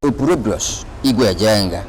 Opurobios Igwe Ejenga.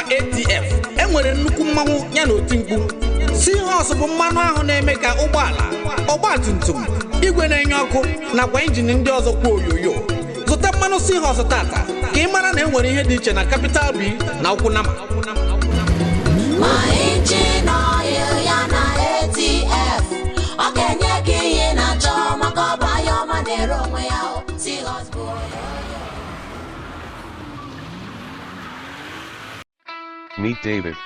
nakwa ATF. Enwere nnukwu mmanwụ ya na oti mkpu. Seahorse bụ mmanụ ahụ na-eme ka ụgbọala, ọgbatumtum, igwe na-enye ọkụ nakwa injin ndị ọzọ kwa oyoyo. Zụta mmanụ Seahorse tata ka ị mara na enwere ihe dị iche na Capital B na ụkwụ nama. Ma engine oil ya na ATF, ọ ga-enye gị ihe ị na-achọ maka ọba ya ọma na-ere onwe ya o. Seahorse bụ oyoyo. Meet David.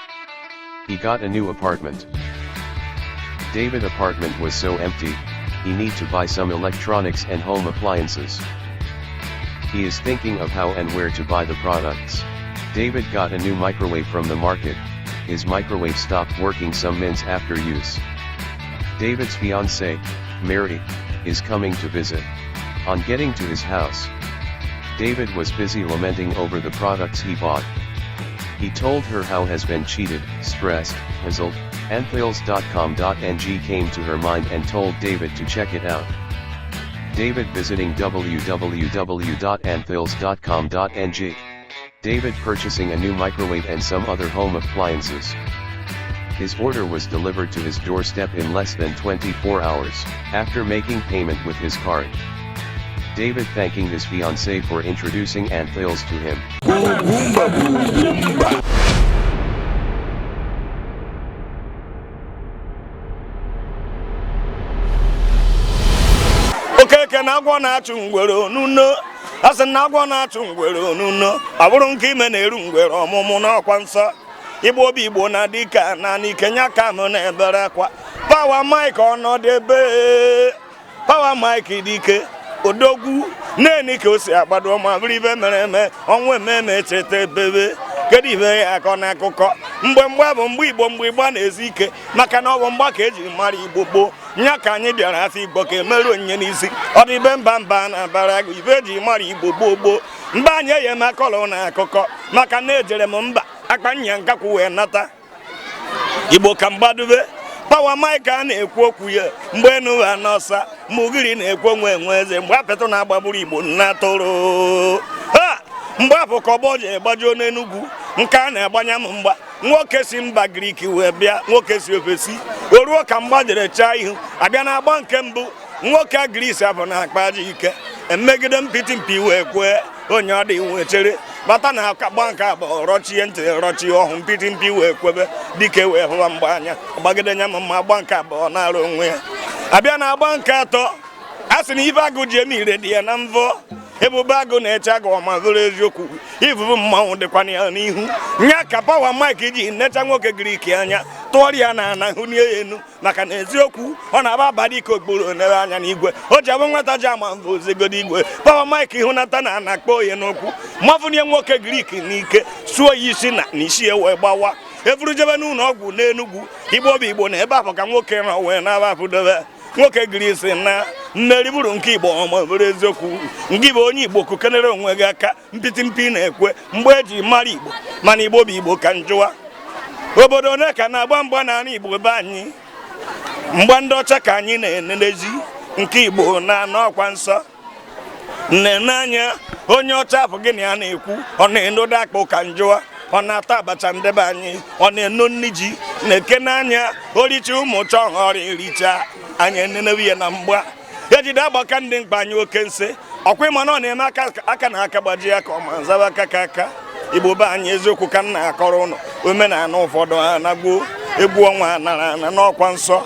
He got a new apartment. David apartment was so empty, he need to buy some electronics and home appliances. He is thinking of how and where to buy the products. David got a new microwave from the market. His microwave stopped working some minutes after use. David's fiancée, Mary, is coming to visit. On getting to his house, David was busy lamenting over the products he bought. He told her how has been cheated, stressed, puzzled. Anthales.com.ng came to her mind and told David to check it out. David visiting www.anthales.com.ng. David purchasing a new microwave and some other home appliances. His order was delivered to his doorstep in less than 24 hours, after making payment with his card. David thanking his fiancée for introducing Anthales to him. Okeke na agwọ na-achụ ngwere onuno, a sị na agwọ na-achụ ngwere onuno, ọ bụrụ nke ime na-eru ngwere ọmụmụ n'ọkwa nsọ. Igbo obi Igbo na dịka naanị ike ka m na-ebere akwa. Power Mike ọnọdụ ebe Power Mike dike odogwu na-eni ka o si agbado ma bụrụ ibe mere eme ọnwa ememe cheta ebebe. Kedu ibe ya akọ na akụkọ mgbe mgba bụ mgbe Igbo, mgbe ịgba na-ezi ike, maka na ọ bụ mgba ka eji mara Igbo gboo. Nya ka anyị bịara afọ Igbo ka emerụ onyinye n'isi ọ dị ibe mba mba na abara agụ ibe eji mara Igbo gboo gboo. Mba anyị enye m akọlụ na akụkọ maka na ejere m mba akpa nya nkakwụ wee nata Igbo ka mgbadube. Power Mike a na-ekwu okwu ya mgbe enuwa n'ọsa, mgbe ugiri na-ekwu onwe enwe eze, mgbe apịtụ na-agbagburu Igbo nna tụrụ ha, mgbe afọ ka ọgbọ ji gbajuo n'Enugwu nke a na-agbanya m mgba. Nwoke si mba Grik wee bịa, nwoke si ofesi o ruo ka mgba jere chaa ihu abịa na agba nke mbụ. Nwoke a Gris abụ na-akpa ajọ ike emegide mpịtị mpi wee kwee onye ọ dị wee chere bata na agba nke abụọ, rọchie ntị rọchie ọhụ, mpịtị mpi wee kwebe dike wee hụwa mgba anya gbagide nya m mma. Agba nke abụọ na-arụ onwe ya abịa na agba nke atọ, a sị na ife agụ ji eme ire dị ya na mvọ. Ebube agụ na-eche agụ ọma bụrụ eziokwu, ifufu mmanwụ dịkwana ya n'ihu nya ka Power Mike ji necha nwoke Grik anya tụọrọ ya na ana hụnie ya enu, maka na eziokwu ọ na-aba aba dịka okporo nere anya n'igwe o ji abụ nwata ji ama mvụ ozigodo igwe. Power Mike hụnata na ana kpọọ ya n'okwu, mafụnye nwoke Grik n'ike, suo ya isi na n'isi ya wee gbawa, eburu jebe n'ụlọ ọgwụ n'Enugwu. Igbo bụ Igbo na ebe ahụ ka nwoke nọ wee na-abapụdobe nwoke Gris na mmeri bụrụ nke Igbo ọma bụrụ eziokwu. Ngị bụ onye Igbo kukenere onwe gị aka mpịtị mpi na-ekwe mgbe eji mara Igbo, mana Igbo bụ Igbo ka njụwa obodo one ka na-agba mgba n'ala Igbo be anyị. Mgba ndị ọcha ka anyị na-enenezi, nke Igbo na-anọ ọkwa nsọ nnene anya. Onye ọcha afọ gịnị a na-ekwu? Ọ na-enodo akpụ ka njụwa, ọ na-ata abacha ndebe anyị, ọ na-eno nni ji na-eke n'anya oricha ụmụ chọọ ọrịa ericha anyị enenewe ya na mgba ejide agbaka ndị mkpa anyị oke nsị ọkwa ịma na ọ na-eme aka aka na aka gbajie aka ọma nzaba aka ka aka. Igbo be anyị, eziokwu ka m na-akọrọ ụnụ. Omenala ụfọdụ anagbuo egwu ọnwa nara ana n'ọkwa nsọ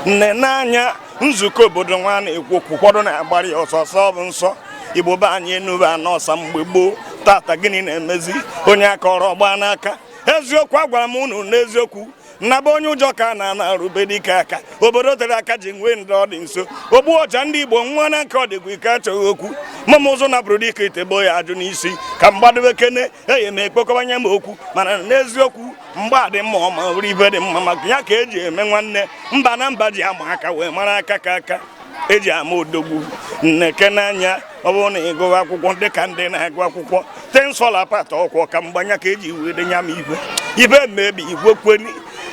nnene anya. Nzukọ obodo nwa na-ekwu okwu, ụfọdụ na-agbara ya ọsọ ọsọ bụ nsọ. Igbo be anyị, enube anọ ọsa mgbe gboo. Tata gịnị na-emezi? Onye akọrọ ọgba n'aka eziokwu agwara m unu n'eziokwu nnaba onye ụjọ ka a na-ana arube dike aka obodo tere aka ji nwee ndị ọ dị nso ogbu ọcha ndị Igbo nwa na nke ọ dịgwa ike achọghị okwu mama ụzụ napụrụ dike itebo ya ajụ n'isi ka mgbadobe kene eye m ekpokọbanye m okwu. Mana n'eziokwu mgba dị mma ọma bụrụ ibe dị mma maka ya ka eji eme nwanne mba na mba ji ama aka wee mara aka ka aka eji ama odogwu nneke n'anya. Ọ bụrụ na ị gụwa akwụkwọ dịka ndị na-agụ akwụkwọ Things Fall Apart, ọkwọ ka mgbanya ka eji wee denye m igwe ibe mmebi igwe kweni.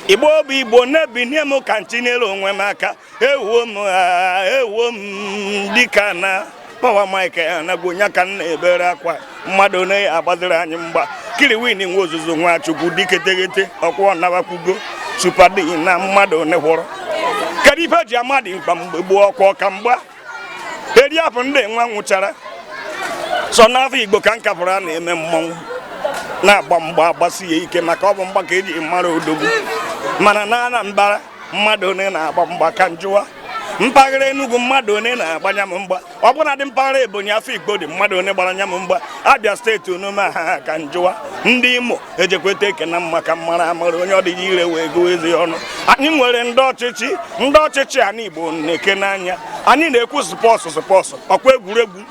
Igbo bụ Igbo na-ebinye m ka ntinyere onwe m aka ewuo m ewuo m dịka na Power Mike ya na nya ka m na-ebere akwa. Mmadụ na ya agbaziri anyị mgba. Kiriwin nwe ozuzo Nwachukwu diketeghete ọkwọ nabakwugo supadi na mmadụ onehwọrọ. Kedu ife eji amadị mkpa mgbe gboo ọkwa ọka mgba eri afọ ndị nwa nwụchara sọ n'afọ Igbo ka nkapụrụ a na-eme mmọnwụ na-agba mgba agbasi ya ike maka ọ bụ mgba ka eji mara odogwu. Mana na Anambra mmadụ one na-agba mgba ka njụwa, mpaghara Enugu mmadụ one na-agba nya m mgba, ọ bụla dị mpaghara Ebonyi afọ Igbo dị mmadụ one gbara nya m mgba, Abia steeti onome ha ka njụwa, ndị Imo ejekweta eke na mma ka mara amara onye ọdịji ire wee gụọ eze ọnụ. Anyị nwere ndị ọchịchị, ndị ọchịchị anyị Igbo na-eke n'anya, anyị na-ekwu spọsụ spọsụ ọkwa egwuregwu,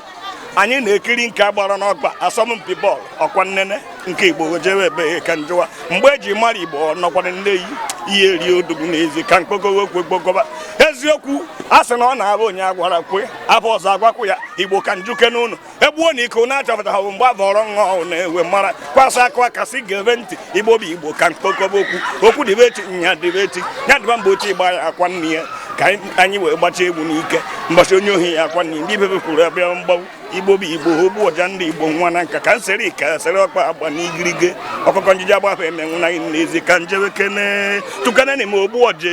anyị na-ekiri nke agbara n'ọgba asọmpi bọọlụ ọkwa nnene nke Igbo jewe ebe ka njụwa. Mgbe eji mara Igbo nọkwara nne yi ihe eri odogwu n'ezi ka mkpokowekwe kpokọba eziokwu. A sị na ọ na-abụ onye agwara kwe afọ ọzọ agwakwu ya Igbo ka njuke n'ụlọ egbuo na iko na-achọpụtaghị mgbe avọrọ nwa na-ewe mara kwasa akụ akasị ga-ebe ntị. Igbo bụ Igbo ka mkpokọba okwu okwu dịbe echi nya dịbe echi nya dịba mgbe ochie gba ya akwa nne ya ka anyị wee gbachaa egwu n'ike mbọchị onye ohi ya akwa nne ndị ibebe kwuru abịa mgbawu. Igbo bụ Igbo ogbu ọja ndị Igbo nwa na nka ka nsere ka sere ọkpa agba n'igirige ọkụkọ njiji agbafọ emenwụ na n'ezi ka njebe kene tukene n'ime ogbu ọja.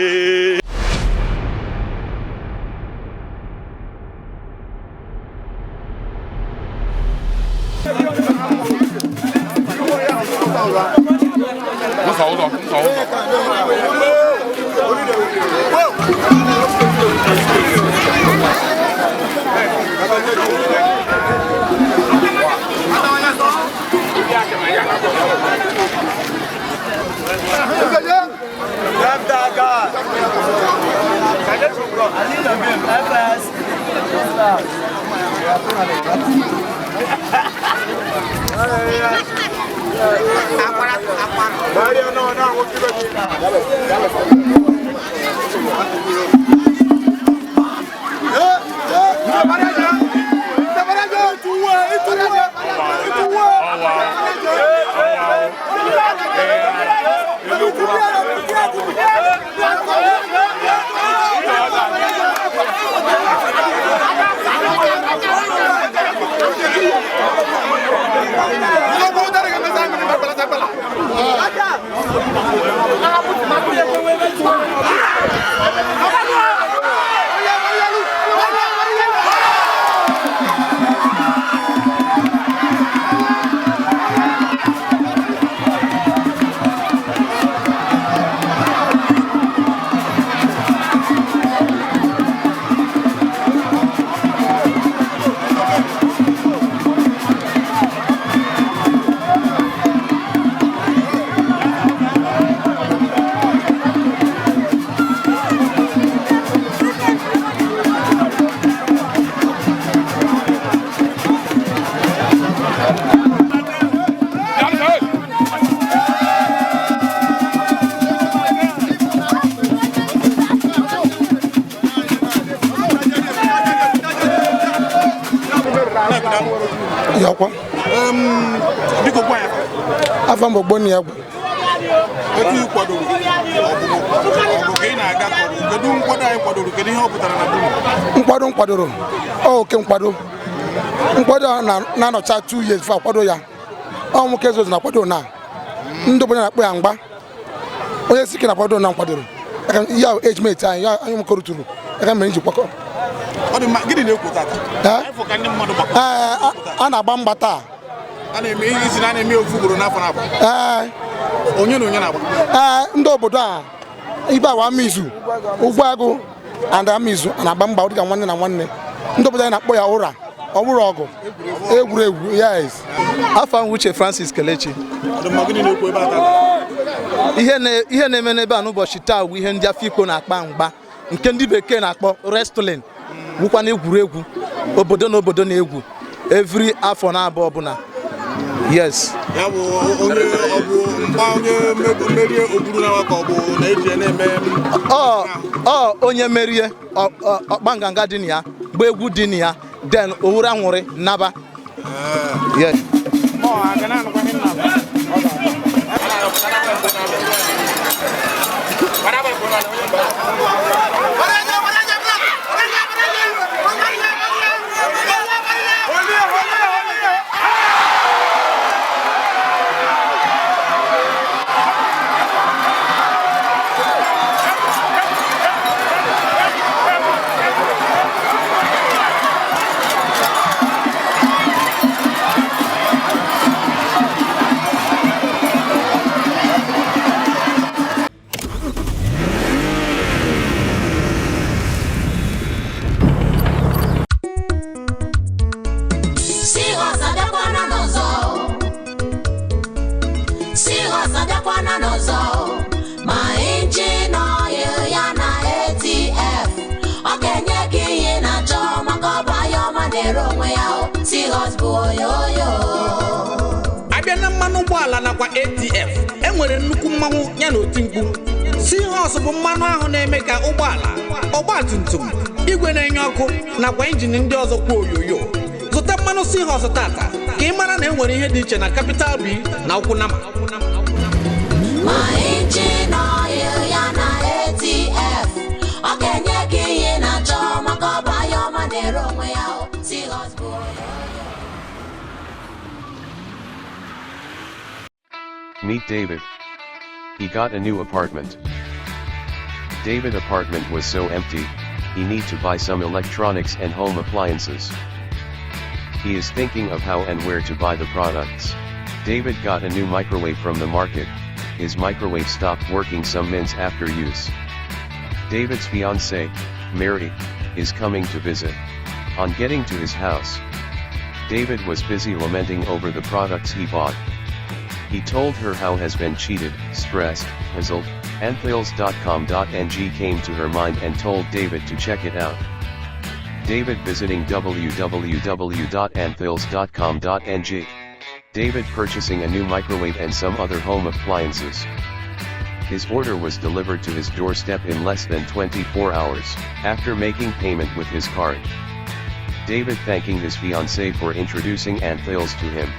Yakwa. Biko gwa ya. Afa m Ogbonni Egwu. Etu ị kwadoro ọgụ ka ị na-aga kedu nkwado anyị kwadoro, kedu ihe ọ pụtara na dum? Nkwado m kwadoro oke nkwado nkwado na-anọcha 2 years fa akwado ya. Ọ nwoke ezozu na-akwado na ndị obodo na-akpọ ya mgba onye sike na-akwado na nkwadoro ya age mate anyị ya anyị nwoke ruturu aka mere nji kwakọ. Ọ dị mma, gịnị na-ekwo tata? A na-agba mgba taa. A na-eme isi na na-eme ofu ugboro n'afọ na-abụ. Onye na onye na-agba? Ee, ndị obodo a ibe awa Amizu Ugwuagụ and Amizu na-agba mgba dịka nwanne na nwanne. Ndị obodo anyị na-akpọ ya ụra ọ bụrụ ọgụ egwuregwu. Yes. Afọ Uche Francis Kelechi. Ihe na-eme n'ebe a n'ụbọchị taa bụ ihe ndị Afikpo na-akpa mgba nke ndị bekee na-akpọ wrestling, wụkwa na egwuregwu obodo na obodo na-egwu every afọ na abụọ ọbụla. Yes. Ya bụ onye ọ bụ mgba onye merie ogburu na ka ọ bụ na eji na-eme ọ onye merie ọkpa nganga dị na ya, gba egwu dị na ya, then owuru anwụrị naba. Yes. onwe ya o. Seahorse bụ oyoyo. Abịa na mmanụ ụgbọala nakwa ATF, enwere nnukwu mmanwụ ya na oti mkpu. Seahorse bụ mmanụ ahụ na-eme ka ụgbọala, ọgbatumtum, igwe na-enye ọkụ nakwa injin ndị ọzọ kwa oyoyo. Zụta mmanụ Seahorse tata ka ị mara na enwere ihe dị iche na Capital B na ụkwụ nama. Ma engine oil ya na ATF, ọ ga-enye gị ihe ị na-achọ maka ọba ya ọma na-ere onwe ya o. Seahorse bụ oyoyo. Meet David. He got a new apartment. David apartment was so empty, he need to buy some electronics and home appliances. He is thinking of how and where to buy the products. David got a new microwave from the market. His microwave stopped working some minutes after use. David's fiancée, Mary, is coming to visit. On getting to his house, David was busy lamenting over the products he bought. He told her how has been cheated, stressed, puzzled. Anthales.com.ng came to her mind and told David to check it out. David visiting www.anthales.com.ng. David purchasing a new microwave and some other home appliances. His order was delivered to his doorstep in less than 24 hours, after making payment with his card. David thanking his fiancée for introducing Anthales to him.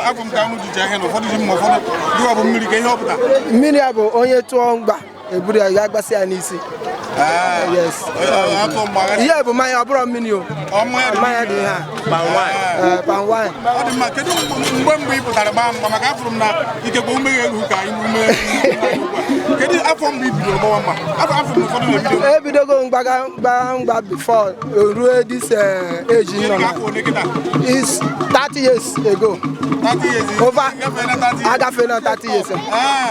Afọ m ka ahụ ji ahịa na ụfọdụ ji mma, ụfọdụ dịwa bụ mmiri ka ihe ọ pụta. Mmiri a bụ onye tụọ mgba eburu ya ya gbasị ya n'isi. Yes. Atụ mgbagha. Ihe bụ mmanya, ọ bụrụ mmiri o. Ọ mmanya dị. Mmanya dị ha. Ee, palm wine. Ọ dị mma. Kedu mgbe ị pụtara gbaa mgba? Maka afụrụ m na ikekwe ume ya erughị ka anyị ume. Kedu afọ mgbe i bidoro gbawa mgba? Afọ m ụfọdụ na-ebido. Ebidogo mgbaga mgba mgba before ruo this age Ihe nọ dị ka na. afọ ole kịta? Is 30 years ago. 30 years. Over. Gafee na 30 years. Agafee na 30 years.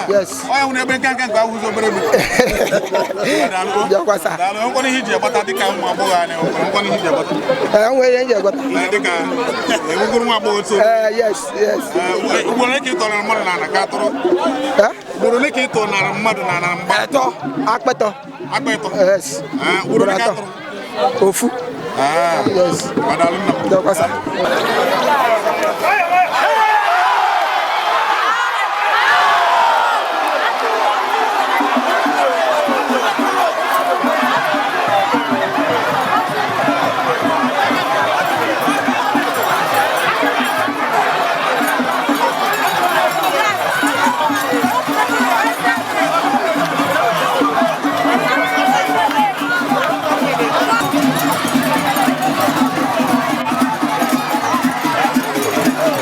Yes. Ọ ya nwere ebe nkenke nke ahụ ụzọ obere egbe. Bịakwa sa. Daalụ. Nkwanụ ihe iji agbata dịka ụmụ agbọghọ anyị, nkwere nkwanụ ihe iji agbata? Ee, nwere ihe nji agbata. Ee, dịka ewugoro nwa agbọghọ otu. Ee, yes, yes. Ee, ugboro ole ka ị tọrọ mmadụ n'ala ka atụrụ? Eh? Ugboro ole ka ị tọrọ mmadụ n'ala mgba? Atọ, akpịtọ. Akpa ịtọ. Yes. Ee, ugboro ole ka atụrụ? Ofu. Yes. Daalụ nna m. Bịakwa sa. Thank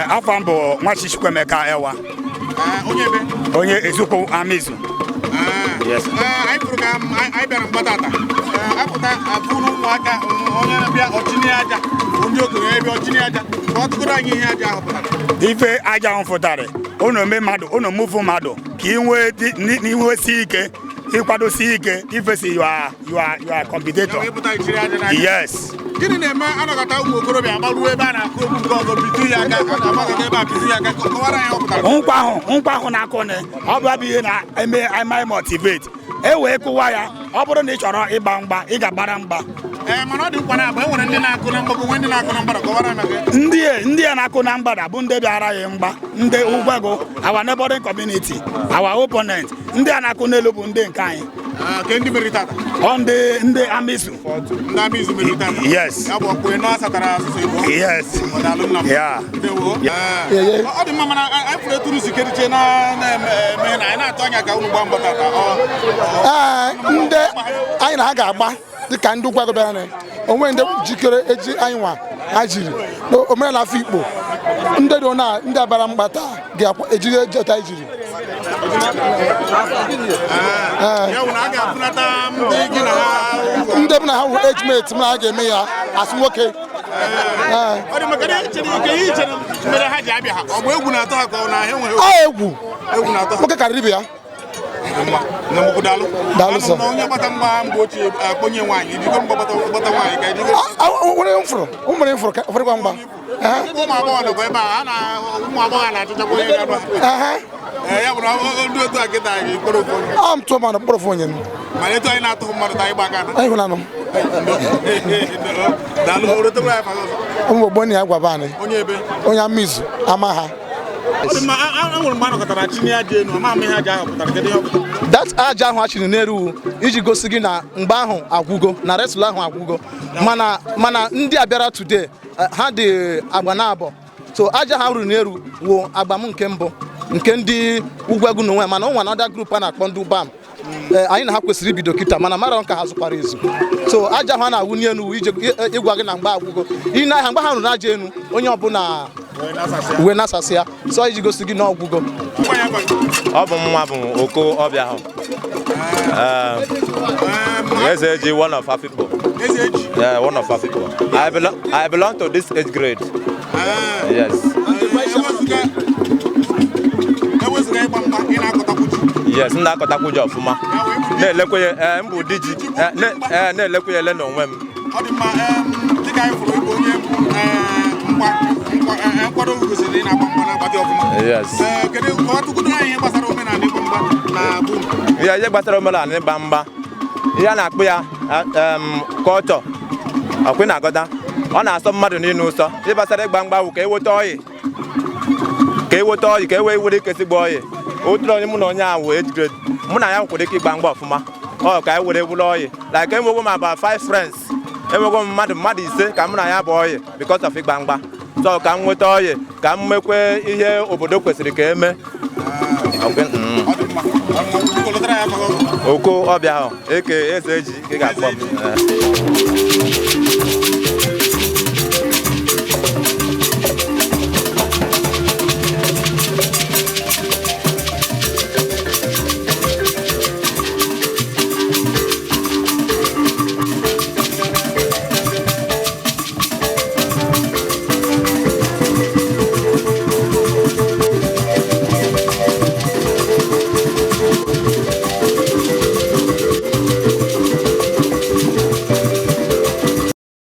Afọ m bụ nwa Chukwuemeka Ewa, onye Ezukwu Amizu. Anyị pụrụ ka anyị bịara mgba tata apụta abụrụ ụmụaka onye na-abịa ọchịnị aja, ndị okenye ebe ọchịnị aja ka ọ tụgoro anyị ihe aja ahụ pụtara. Ife aja ahụ fụtara unu eme mmadụ, unu mụfu mmadụ ka inwesi ike, ịkwadosi ike ifesi your competitor. Yes. Gịnị na-eme anọkọta ụmụ okorobịa agbaruo ebe a na-akụ okwu nke ọzọ bitu ya aka agbakọta ebe a bitu ya aka kọwara ya ọ pụtara? Nkwa ahụ na-akụ na ọ bụ ihe na-eme amaghị motivate e wee kụwa ya. Ọ bụrụ na ị chọrọ ịgba mgba, ị ga-agbara mgba. Ee, mana ọ dị mkpa na agba e nwere ndị na-akụ na mgbago nwee ndị na-akụ na mgbada, kọwara maka ya. Ndị a na-akụ na mgbada bụ ndị bịara ya mgba, ndị Ugwuegwu, our neighboring community, our opponent. Ndị a na-akụ n'elu bụ ndị nke anyị. Ke ndị meriri tata? Ọ ndị Amizu. Ndị Amizu meriri tata? Yes. Ya bụ ọkpụ ịnọ asatara asụsụ Igbo. Yes. Ọ daalụ nna m. Yeah. Ndewo. Ọ dị mma, mana anyị fụrụ eturu sikeriche na-eme na anyị na-atụ anya ka unu gbaa mbọ tata. Ee, ndị anyị na ha ga-agba dịka ndị Ugwuegwu bịara na onwe ndị jikere eji anyị nwa ha jiri omenala Afikpo, ndị dị na ndị abara mgba taa ga-ejiri ejeta ejiri. Ndị m na ha wụ age mate m na ha ga-eme ya asụ nwoke. Ọ egwu nwoke karịrị ibe ya. Daalụ sọ. Onye gbata mgba mgbe ochie akpọnye nwaanyị ijigo mgba gbata nwaanyị ka ijigo. Nwere m fụrụ, o nwere m fụrụ ka ụfọdụ mgba. Ụmụ agbọghọ nọkwa ebe a, ụmụ agbọghọ na-achọchakwa onye ga-agba. Ya bụ na ndị otu a kịta anyị kpọrọ ofu onye. A m tụọ mmadụ mkpọrọ ofu onye. Mana etu anyị na-atụghị mmadụ ta anyị gba aka. Anyị hụlanụ. Daalụ, rotekwara ya ọzọ. Ụmụ ogbonni ya gwaba anyị. Onye ebe? Onye Amazu ama ha. That aja ahụ a chịrị n'elu iji gosi gị na mgbe ahụ agwụgo, na wrestle ahụ agwụgo, mana ndị a bịara today ha dị agba na abụọ. So aja ha ruru n'elu wụ agba m nke mbụ nke ndị Ugwuegwu n'onwe, mana o nwere another group a na-akpọ ndị Ubam. Anyị na ha kwesịrị ibido kịta, mana mara ka ha zụkwara ezu. So aja ahụ a na-awụ n'elu iji ịgwa gị na mgbe agwụgo. Ị na ahịa mgbe ha ruru aja elu, onye ọbụla uwe na-asasị ya, so iji gosi gị na ọgwụgo. Ọ bụ nwa bụ Oko ọbịa ahụ. Eze ji one of Afikpo. Yeah, one of Afikpo. I belong to this age grade. Yes. Yes, m na-akọtakwu ji ọfụma. Na-elekwa ya, m bụ di ji. Na-elekwa ya ele n'onwe m. Ọ dị mma, dịka anyị fụrụ ịbụ onye nkwado gosiri ị na-agba mgba na-agbati ọfụma. Yes. Kedu ka ọ tụgodo anyị ihe gbasara omenala ịgba mgba na bụ? Ihe gbasara omenala ịgba mgba, ihe a na-akpụ ya kọlchọ, ọkwa na-agọta, ọ na-asọ mmadụ niile ụsọ. Ihe gbasara ịgba mgba bụ ka eweta ọyị, ka eweta ọyị, ka e wee were ike sigba ọyị. Otu onye mụ na onye ahụ age grade, mụ na ya nkwere ike ịgba mgba ọfụma. Ọ ka e were wụlọ ọyị. Like enwego m about 5 friends, enwego m mmadụ 5 ka mụ na ya bụ ọyị because of ịgba mgba. So ka m nweta ọyị, ka m mekwe ihe obodo kwesịrị ka eme. Oko ọbịa ahụ, eke Eze ji ka ị ga-akpọ m.